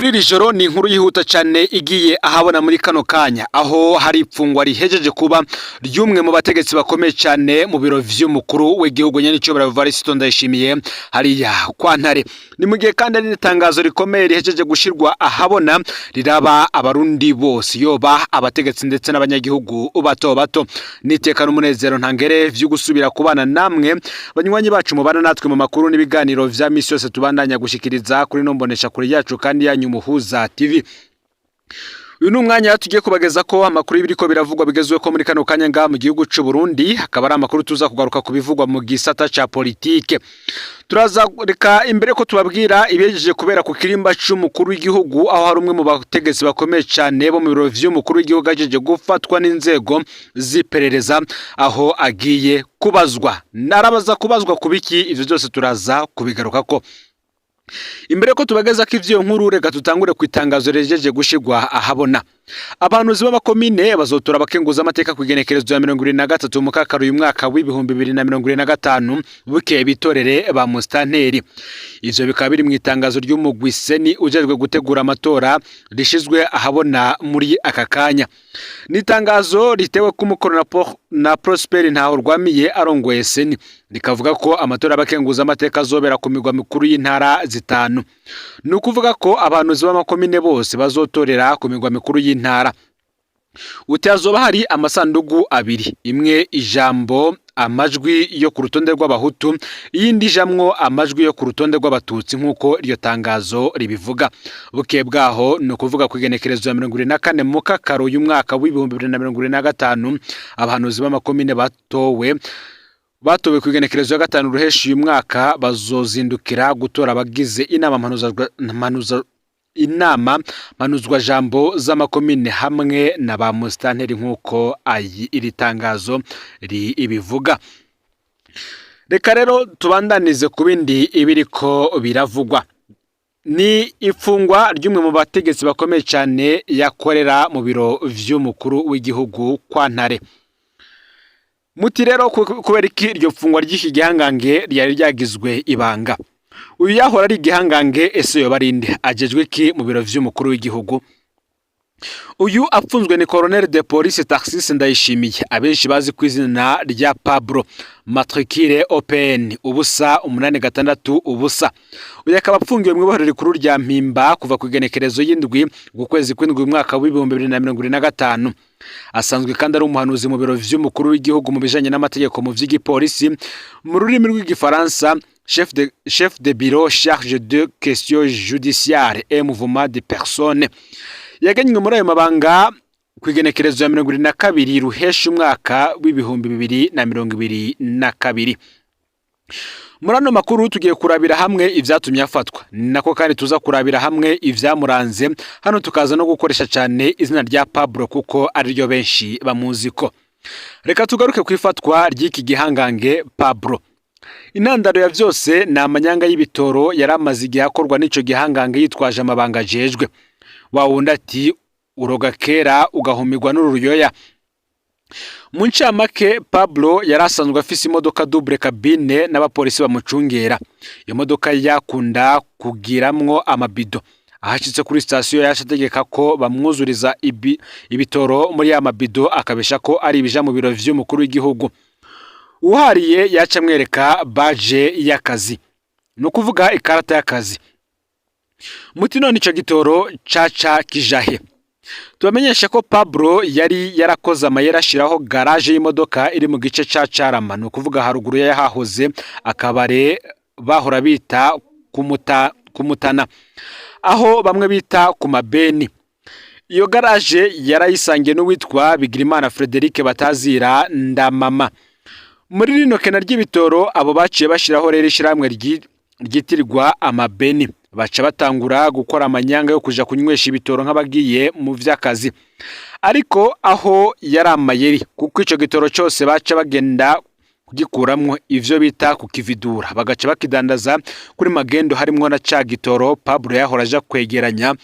Muri iri joro ni inkuru yihuta cyane igiye ahabona muri kano kanya, aho hari ifungwa rihejeje kuba ry'umwe mu bategetsi bakomeye cyane mu biro vy'umukuru w'igihugu, nyenicubahiro Evariste Ndayishimiye, hariya kwa Ntare. Ni mu gihe kandi ari itangazo rikomeye rihejeje gushirwa ahabona, riraba Abarundi bose, yoba abategetsi ndetse n'abanyagihugu bato bato. Niteka n'umunezero ntangere vyo gusubira kubana namwe, banywanyi bacu mubana natwe mu makuru n'ibiganiro vya misi yose tubandanya gushikiriza kuri no mbonesha kure yacu kandi yanyu, Muhuza TV. Uyu ni umwanya tugiye kubageza ko amakuru y'ibiriko biravugwa bigezweho ko muri kano kanya ngaha mu gihugu c'u Burundi, hakaba ari amakuru tuza kugaruka ku bivugwa mu gisata ca politike. Turaza reka imbere ko tubabwira ibihejeje kubera ku kirimba c'umukuru w'igihugu, aho hari umwe mu bategetsi bakomeye cyane bo mu biro vy'umukuru w'igihugu ajeje gufatwa n'inzego z'iperereza, aho agiye kubazwa. Narabaza kubazwa ku biki? Ivyo byose turaza kubigarukako. Imbere ko tubageza ko ivyo nkuru, reka tutangure ku itangazo rihejeje gushirwa ahabona. Abahanuzi b'amakomine bazotora abakenguza amateka ku igenekerezo ya 23 Mukakaro uyu mwaka wa 2025, bukeye bitorere ba musitanteri. Ivyo bikaba biri mu itangazo ry'umugwi CENI ujejwe gutegura amatora, rishizwe ahabona muri aka kanya. Ni itangazo ritewe ku mukono na Prosper Ntahorwamiye arongoye CENI, rikavuga ko amatora y'abakenguza amateka azobera ku migwa mikuru y'intara zitanu. Ni ukuvuga ko abahanuzi b'amakomine bose bazotorera ku migwa mikuru y'intara. Uti hazoba hari amasandugu abiri, imwe ijambo amajwi yo ku rutonde rw'Abahutu, iyindi ijamwo amajwi yo ku rutonde rw'Abatutsi, nk'uko iryo tangazo ribivuga. Bukeye bwaho, ni ukuvuga ku igenekerezo ya 24 Mukakaro uyu mwaka wa 2025, abahanuzi b'amakomine batowe ku igenekerezo ya 5 Ruheshi uyu mwaka bazozindukira gutora abagize inama mpanuzwajambo z'amakomine hamwe na ba musitanteri, nk'uko iri tangazo ribivuga. Reka rero tubandanize ku bindi ibiriko biravugwa. Ni ifungwa ry'umwe mu bategetsi bakomeye cyane yakorera mu biro vy'umukuru w'igihugu kwa Ntare. Muti rero kubera iki iryo fungwa ry'iki gihangange ryari ryagizwe ibanga? Uyu yahora ari igihangange, ese yoba ari nde? Ajejwe iki mu biro vy'umukuru w'igihugu? Uyu apfunzwe ni Colonel de Police Tharcisse Ndayishimiye, abenshi bazi ku izina rya Pablo, matricule OPN 0860. Uyu akaba apfungiwe mu ibohero rikuru rya Mpimba kuva ku igenekerezo y'indwi ukwezi kw'indwi umwaka wa 2025. Asanzwe kandi ari umuhanuzi mu biro vy'umukuru w'igihugu mu bijanye n'amategeko mu vy'igipolisi, mu rurimi rw'Igifaransa chef de bureau chargé de questions judiciaires et mouvement de personnes. Yagenywe muri ayo mabanga ku igenekerezo ya 22 Ruheshi umwaka wa 2022. Muri ano makuru tugiye kurabira hamwe ivyatumye afatwa, ni nako kandi tuza kurabira hamwe ivyamuranze. Hano tukaza no gukoresha cyane izina rya Pablo kuko ariryo benshi bamuzi ko. Reka tugaruke ku ifatwa ry'iki gihangange Pablo. Intandaro ya vyose ni amanyanga y'ibitoro yari amaze igihe akorwa n'ico gihangange yitwaje amabanga ajejwe. Wa wundi ati uroga kera ugahumirwa n'uruyoya. Mu ncamake, Pablo yari asanzwe afise imodoka double cabine n'abapolisi bamucungera. Iyo modoka yakunda kugiramwo amabido. Ahashitse kuri sitasiyo yaje ategeka ko bamwuzuriza ibitoro muri ya mabido, akabesha ko ari ibija mu biro vy'umukuru w'igihugu. Uhariye yaca amwereka badge y'akazi, ni ukuvuga ikarata y'akazi. Muti none ico gitoro caca kijahe? Tubamenyeshe ko Pablo yari yarakoze amayeri, ashiraho garage y'imodoka iri mu gice ca Carama, ni ukuvuga haruguru y'ahahoze akabare bahora bita Kumutana, aho bamwe bita ku Mabeni. Iyo garage yarayisangiye n'uwitwa Bigirimana Frederic batazira Ndamama. Muri rino kena ry'ibitoro, abo baciye bashiraho rero ishirahamwe ryitirirwa Amabeni, baca batangura gukora amanyanga yo kuja kunywesha ibitoro nk'abagiye mu vy'akazi. Ariko aho yari amayeri, kuko ico gitoro cose baca bagenda kugikuramwo ivyo bita kukividura, bagaca bakidandaza kuri magendo, harimwo na ca gitoro Pablo yahora aja kwegeranya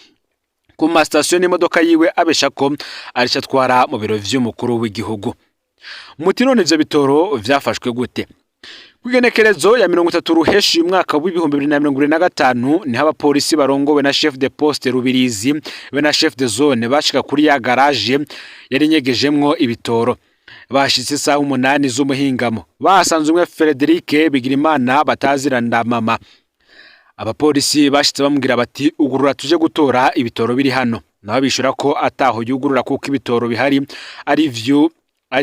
ku masitasiyo n'imodoka yiwe, abesha ko arico atwara mu biro vy'umukuru w'igihugu. Muti none ivyo bitoro vyafashwe gute? Kw'igenekerezo ya 30 Ruheshi uyu mwaka w'2025, niho abapolisi barongowe na chef de poste Rubirizi be na chef de zone bashika kuri ya garage yari inyegejemwo ibitoro. Bashitse isaha 8 z'umuhingamo, bahasanze umwe Frederic Bigirimana batazira Ndamama. Abapolisi bashitse bamubwira bati: "Ugurura tuje gutora ibitoro biri hano." Nawe bishura ko ataho yugurura kuko ibitoro bihari ari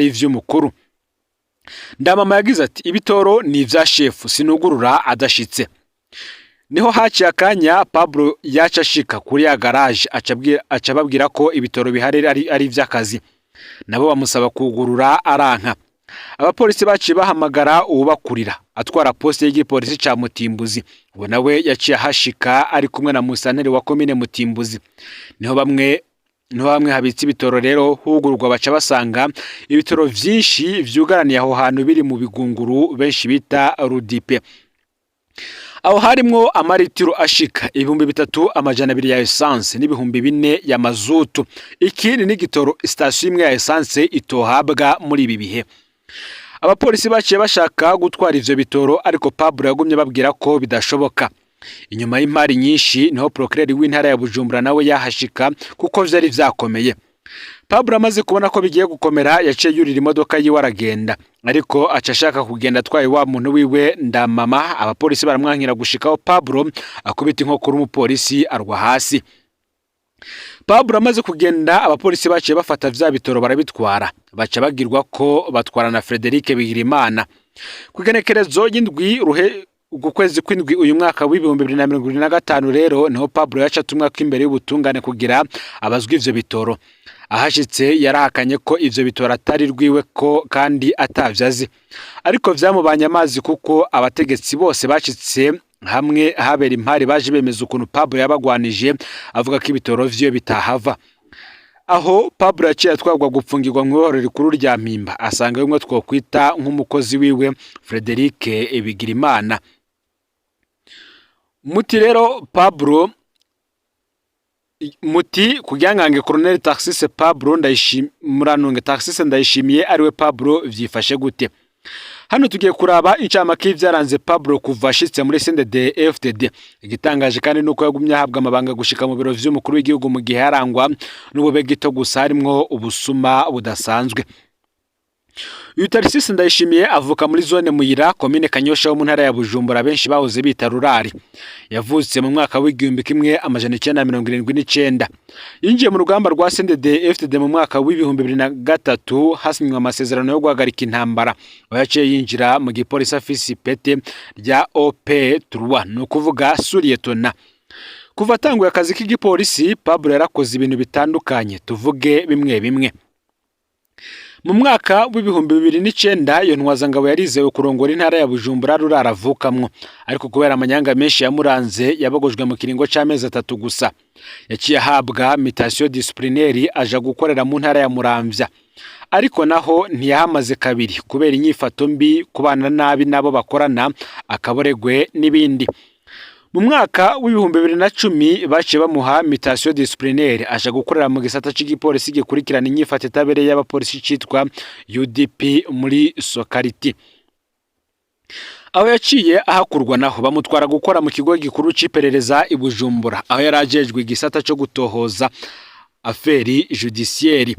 ivy'umukuru. Ndamama yagize ati: "Ibitoro ni ivya shefu, sinugurura adashitse." Niho haciye akanya Pablo yaca ashika kuri ya garage, aca ababwira ko ibitoro bihari ari ivy'akazi. Nabo bamusaba kugurura, aranka. Abapolisi baciye bahamagara uwubakurira atwara poste y'igipolisi ca Mutimbuzi. Uwo nawe yaciye ahashika ari kumwe na musanteri wa komine Mutimbuzi. Niho bamwe habitse ibitoro rero hugururwa, baca basanga ibitoro vyinshi vyugaraniye aho hantu biri mu bigunguru benshi bita rudipe. Aho harimwo amaritiro ashika 3200 ya essence n'4000 ya mazutu. Ikindi n'igitoro sitasiyo imwe ya essence itohabwa muri ibi bihe. Abapolisi baciye bashaka gutwara ivyo bitoro, ariko Pablo yagumye babwira ko bidashoboka. Inyuma y'impari nyinshi niho procureur w'intara ya Bujumbura nawe yahashika, kuko vyari vyakomeye. Pablo amaze kubona ko bigiye gukomera, yaciye yurira imodoka yiwe aragenda, ariko aca ashaka kugenda atwaye wa muntu wiwe Ndamama. Abapolisi baramwankira gushikaho Pablo akubita inkokora umupolisi arwa hasi. Pablo amaze kugenda, abapolisi baciye bafata vya bitoro barabitwara, baca bagirwa ko batwara na Frederic Bigirimana. Ku igenekerezo y'indwi ruhe uku kwezi kw'indwi uyu mwaka w'2025 rero, niho Pablo yaca atumwa ko imbere y'ubutungane kugira abazwe ivyo bitoro. Ahashitse yarahakanye ko ivyo bitoro atari rwiwe, ko kandi atavyo azi, ariko vyamubanye amazi kuko abategetsi bose bashitse hamwe habera impari baje bemeza ukuntu Pablo yabagwanije avuga ko ibitoro vyiwe bitahava. Aho Pablo yaciye atwarwa gupfungirwa mw'ibohero rikuru rya Mpimba, asanga bimwe twokwita nk'umukozi wiwe Frederic Bigirimana. Muti rero Pablo, muti kugihangange Colonel Taxis Pablo Ndayishimiye, muranunge, Taxis Ndayishimiye ariwe Pablo, vyifashe gute? Hano tugiye kuraba incamake y'ivyaranze Pablo kuva ashitse muri CNDD FDD. Igitangaje kandi nuko yagumye ahabwa amabanga gushika mu biro vy'umukuru w'igihugu mu gihe yarangwa n'ububegito gusa, harimwo ubusuma budasanzwe. Uyu Tarisisi Ndayishimiye avuka muri zone Muyira, komine Kanyosha ho mu ntara ya Bujumbura, benshi bahoze bita Rurari. Yavutse mu mwaka w'1979. Yinjiye mu rugamba rwa CNDD FDD mu mwaka w'2003, hasinywe amasezerano yo guhagarika intambara, aho yaciye yinjira mu gipolisi afise ipete rya OP3, ni ukuvuga sous-lieutenant. Kuva atanguye akazi k'igipolisi, Pablo yarakoze ibintu bitandukanye, tuvuge bimwe bimwe. Mu mwaka w'2009 iyo ntwazangabo yarizewe kurongora intara ya Bujumbura Rurara avukamwo, ariko kubera amanyanga menshi yamuranze yabogojwe mu kiringo c'amezi 3 gusa. Yaciye ahabwa mutation disciplinaire, aja gukorera mu ntara ya Muramvya, ariko naho ntiyahamaze kabiri kubera inyifato mbi, kubana nabi n'abo bakorana, akaboregwe n'ibindi. Mu mwaka w'2010 baciye bamuha mutation disciplinaire, aja gukorera mu gisata c'igipolisi gikurikirana inyifato itabereye y'abapolisi citwa UDP muri Sokariti, aho yaciye ahakurwa naho bamutwara gukora mu kigo gikuru c'iperereza i Bujumbura, aho yari ajejwe igisata co gutohoza affaires judiciaires.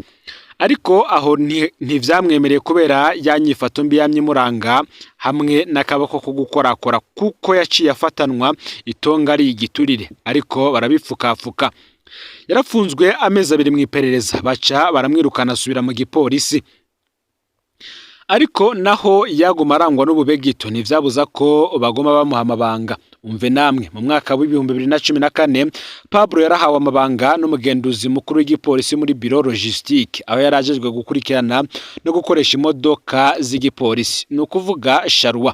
Ariko aho ntivyamwemereye kubera ya nyifato mbi yamye imuranga hamwe n'akaboko ko gukorakora, kuko yaciye afatanwa itonga ari igiturire, ariko barabipfukafuka. Yarafunzwe amezi 2 mu iperereza, baca baramwirukana asubira mu gipolisi. Ariko naho yaguma arangwa n'ububegito, ntivyabuza ko bagoma bamuha amabanga. Umve namwe, mu mwaka w'2014 Pablo yarahawe amabanga n'umugenduzi mukuru w'igipolisi muri bureau logistique, aho yari ajejwe gukurikirana no gukoresha imodoka z'igipolisi, ni ukuvuga charroi.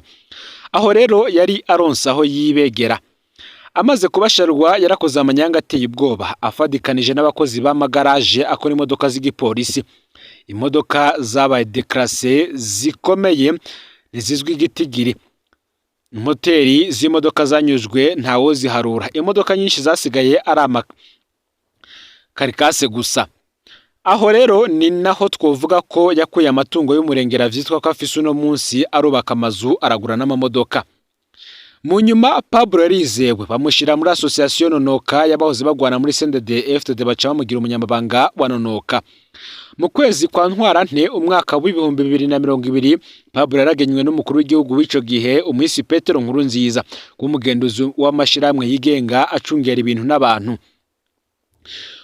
Aho rero yari aronse aho yibegera. Amaze kuba charroi, yarakoze amanyanga ateye ubwoba afadikanije n'abakozi b'amagaraje akora imodoka z'igipolisi. Imodoka zabaye déclassées zikomeye ntizizwi igitigiri. Moteri z'imodoka zanyuzwe ntawoziharura. Imodoka nyinshi zasigaye ari amacarcasse gusa. Aho rero ni naho twovuga ko yakuye amatungo y'umurengera vyitwa ko afise uno munsi, arubaka amazu, aragura n'amamodoka. Mu nyuma Pablo yarizewe, bamushyira muri association Nonoka y'abahoze bagwana muri CNDD FDD, baca bamugira umunyamabanga wa Nonoka. Mu kwezi kwa Ntwarante umwaka w'2020, Pablo yaragenywe n'umukuru w'igihugu w'ico gihe, umuhisi Petero Nkurunziza, kuba umugenduzi w'amashirahamwe yigenga acungera ibintu n'abantu.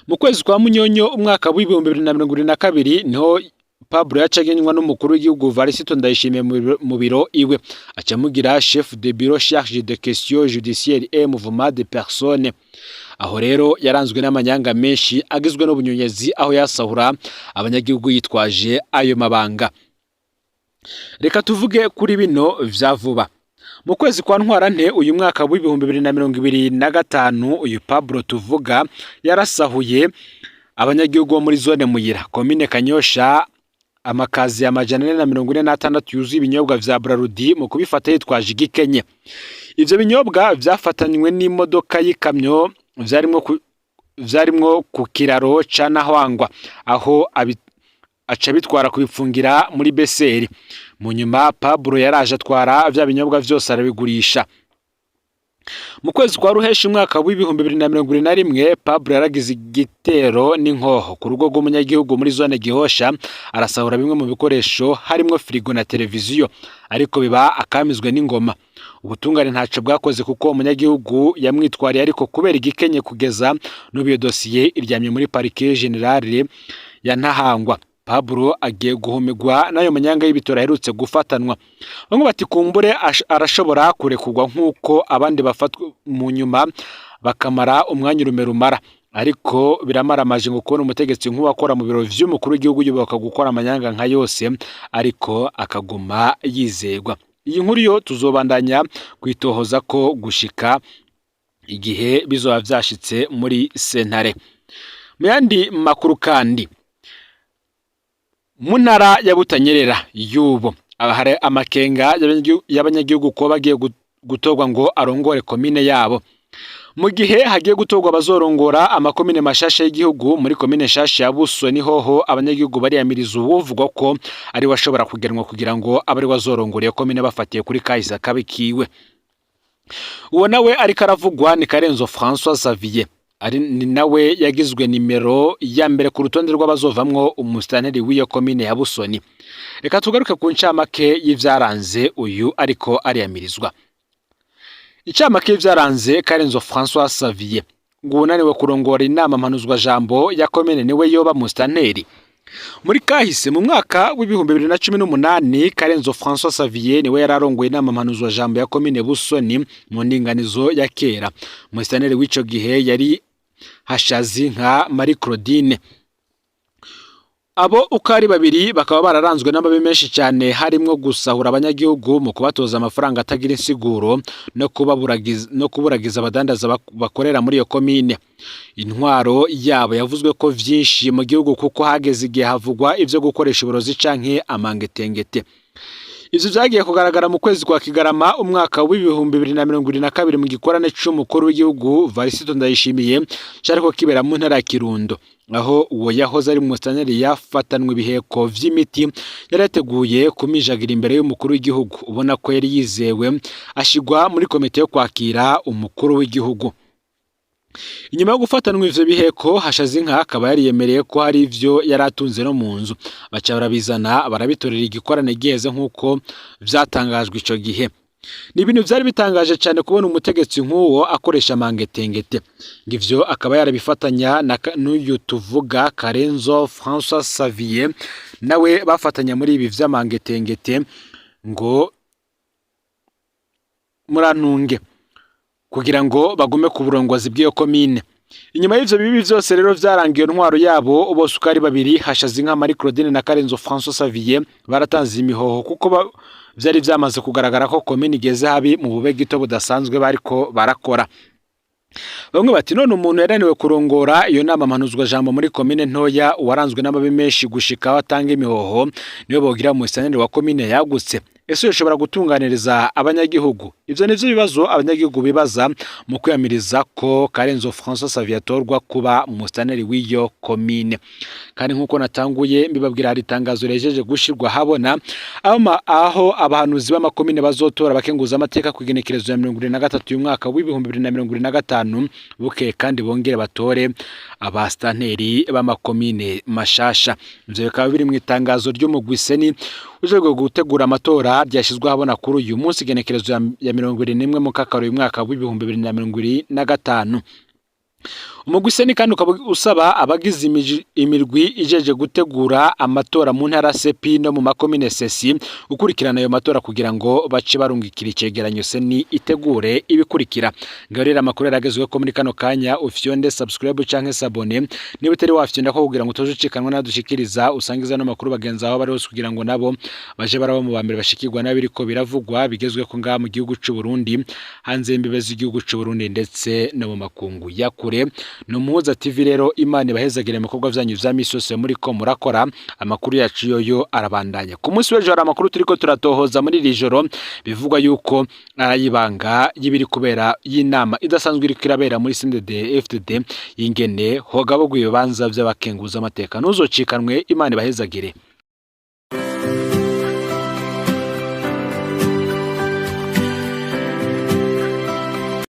Mu kwezi kwa Munyonyo umwaka w'2022 niho Pablo yaca agenywa n'umukuru w'igihugu Varisito Ndayishimiye mu biro iwe, aca amugira chef de bureau chargé de questions judiciaires et mouvement de personnes. Aho rero yaranzwe n'amanyanga menshi agizwe n'ubunyonyezi, aho yasahura abanyagihugu yitwaje ayo mabanga. Reka tuvuge kuri bino vya vuba. Mu kwezi kwa Ntwarante uyu mwaka w'2025, uyu Pablo tuvuga yarasahuye abanyagihugu bo muri zone Muyira, komine Kanyosha, amakazi 446 yuzuye ibinyobwa vya Brarudi mu kubifata yitwaje igikenye. Ivyo binyobwa vyafatanywe n'imodoka y'ikamyo vyarimwo ku kiraro ca Ntahangwa, aho aca bitwara kubipfungira muri beseri. Mu nyuma Pablo yaraje atwara vya binyobwa vyose arabigurisha. Mu kwezi kwa Ruheshi umwaka w'2021, Pablo yaragize igitero n'inkoho ku rugo rw'umunyagihugu muri zone Gihosha, arasahura bimwe mu bikoresho harimwo firigo na televiziyo, ariko biba akamizwe n'ingoma. Ubutungane ntaco bwakoze kuko umunyagihugu yamwitwariye, ariko kubera igikenye kugeza n'ubu iyo dosiye iryamye muri parquet général ya Ntahangwa. Pablo agiye guhumigwa n'ayo manyanga y'ibitoro aherutse gufatanwa. Bamwe bati kumbure arashobora kurekurwa nk'uko abandi bafatwa mu nyuma bakamara umwanya urume rumara, ariko biramaramaje ngo kubona umutegetsi nk'uwakora mu biro vy'umukuru w'igihugu yubaka gukora amanyanga nka yose, ariko akaguma yizegwa. Iyi nkuru yo tuzobandanya kwitohoza ko gushika igihe bizoba vyashitse muri sentare. Mu yandi makuru kandi, mu ntara ya Butanyerera y'ubu hari amakenga y'abanyagihugu kuba bagiye gutorwa ngo arongore komine yabo. Mu gihe hagiye gutorwa abazorongora amakomine mashasha y'igihugu, muri komine nshasha ya Busoni hoho abanyagihugu bariyamiriza uwuvugwa ko ari we ashobora kugenwa kugira ngo abe ari we azorongora iyo komine, bafatiye kuri kahise kabi kiwe. Uwo nawe ariko aravugwa ni Karenzo François Xavier, ari ni nawe yagizwe nimero ya mbere ku rutonde rw'abazovamwo umusitanteri w'iyo komine ya Busoni. Reka tugaruke ku ncamake y'ivyaranze uyu ariko ariyamirizwa. Incamake y'ivyaranze Karenzo François Xavier: ngo unaniwe kurongora inama mpanuzwajambo ya komine niwe yoba musitanteri. Muri kahise, mu mwaka w'2018, Karenzo François Xavier niwe yari arongoye inama mpanuzwajambo ya komine Busoni mu ndinganizo ya kera. Musitanteri w'ico gihe yari Hashazi nka Marie Claudine. Abo uko ari babiri bakaba bararanzwe n'amabi menshi cyane, harimwo gusahura abanyagihugu mu kubatoza amafaranga atagira insiguro no kuburagiza abadandaza bakorera muri iyo komine. Intwaro yabo yavuzwe ko vyinshi mu gihugu, kuko hageze igihe havugwa ivyo gukoresha uburozi canke amangetengete. Ivyo vyagiye kugaragara mu kwezi kwa Kigarama umwaka w'2022 mu gikorane c'umukuru w'igihugu Varisito Ndayishimiye cariko kibera mu ntara ya Kirundo, aho uwo yahoze ari umusitanteri yafatanwe ibiheko vy'imiti yari yateguye kumijagira imbere y'umukuru w'igihugu, ubona ko yari yizewe, ashigwa muri komite yo kwakira umukuru w'igihugu. Inyuma yo gufatanwa ivyo biheko, Hashazinka akaba yariyemereye ko hari ivyo yari atunze no mu nzu, baca barabizana barabitorera igikorane giheze, nk'uko vyatangajwe ico gihe. Ni ibintu vyari bitangaje cyane kubona umutegetsi nk'uwo akoresha amangetengete. Ngo ivyo akaba yarabifatanya n'uyu tuvuga Karenzo François Xavier, nawe bafatanya muri ibi vy'amangetengete, ngo murantunge kugira ngo bagume ku burongozi bw'iyo komine. Inyuma y'ivyo bibi vyose rero vyarangiye intwaro yabo, bose uko ari babiri, Hashazinka Marie Claudine na Karenzo François Xavier, baratanze imihoho, kuko vyari vyamaze kugaragara ko komine igeze habi mu bube gito budasanzwe bariko barakora. Bamwe bati none umuntu yananiwe kurongora iyo nama mpanuzwa jambo muri komine ntoya, uwaranzwe n'amabi menshi gushika aho atanga imihoho, niwe bogira mu wa komine yagutse? Ese yoshobora gutunganiriza abanyagihugu? Ivyo nivyo bibazo abanyagihugu bibaza mu kwiyamiriza ko Karenzo François Xavier atorwa kuba umusitaneri w'iyo komine. Kandi nk'uko natanguye mbibabwira, hari itangazo rihejeje gushirwa habona aho abahanuzi b'amakomine bazotora abakenguza amateka ku igenekerezo ya 23 y'umwaka w'2025, bukeye kandi bongere batore abasitanteri b'amakomine mashasha. Ivyo bikaba biri mu itangazo ry'umugwi CENI ujejwe gutegura amatora ryashyizwe ahabona kuri uyu munsi, igenekerezo ya 21 Mukakaro uyu mwaka w'2025. Umugwi CENI kandi ukaba usaba abagize imirwi ijeje gutegura amatora mu ntara CEPI no mu makomine CECI gukurikirana ayo matora kugira ngo bace barungikira icegeranyo CENI itegure ibikurikira. Ngaho rero amakuru yaragezweho ko muri kano kanya ufyonde subscribe canke s'abonner niba utari wafyonda ko kugira ngo utoje ucikanwa nadushikiriza, usangiza no makuru bagenzi aho bari hose kugira ngo nabo baje baraba mu bambere bashikirwa n'abiriko biravugwa bigezweho ngaha mu gihugu c'u Burundi, hanze y'imbibe z'igihugu c'u Burundi, ndetse no mu makungu ya kure. Ni Umuhuza TV rero, Imana ibahezagire mu bikorwa vyanyu vya misi yose muriko murakora. Amakuru yacu yoyo arabandanya. Ku munsi w'ejo hari amakuru turiko turatohoza muri iri joro bivugwa yuko arayibanga y'ibiri kubera y'inama idasanzwe iriko irabera muri CNDD FDD y'ingene hogabugwa ibibanza vy'abakenguza amateka. Ntuzocikanwe, Imana ibahezagire.